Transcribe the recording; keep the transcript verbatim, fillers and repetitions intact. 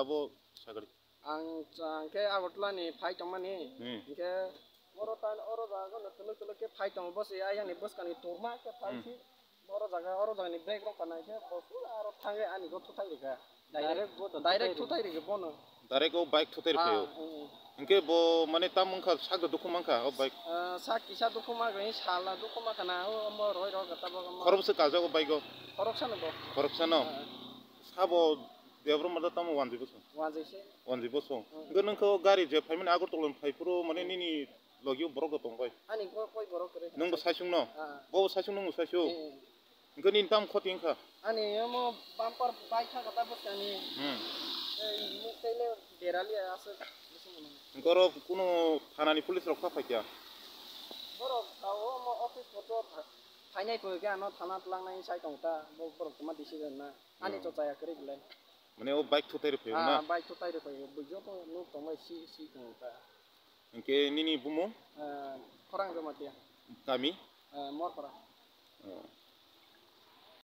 Abo sagri. Ang, ang khe Agartala ni phai tongmani. Hmm. Hingkhe oro tan, oro jaga no twlwk twlwk khe phai tongo. Bo se ayang ni bwskang ni turma khe phai Hmm. si. Oro jaga, oro jaga ni bag rok kanai khe bo pura aro thangwi ani go thutai rikha. Direct bo to direct thutai rikha bono. Direct o bike thutai rikha. Ah, o. Hmm, hmm. Hingkhe bo mane tam wngkha sakda dukhu mankha o bike. Ah, sak kisa dukhu mankha, sala dukhu mankha na, o omo roi rok tabok omo. Khorok se kajak o bike o. Khorok sano bo. Khorok sano. Ah. Sabo Debra mada tamo wanjwi bosong. Wanjwi se. Wanjwi bosong. Hmm. Hingkhe nung khe o gari je phaimani Agartala ni phaiphuru mane nini logi o borok rok tong bai. Ani koi, koi borok kwrwi. Nungbo saisung no? Ah. Bo saisung nungbo saisung. Eh, eh. Hingke nini tamo khoti wngkha? Ani omo bumper bai kha kata bwskangni. Hmm. Ei muk tei le derali aswk. Hingke oro kunu thana ni police rok kha phaikha? Borok tao omo office kotor phainai phoi khe ano thana twlangnai sai tong ta. Bo borok tongma decision na. Ani Hmm. Chochaya kwrwi belai. Mane o bike thutai rw phaio na? Ah, bike thutai rw phaio. Bo joto nuk tongbai si si tong ta. Hingke nini bumung? Ah, Khorang Jamatia. Kami? Ah, Morpara. Oh.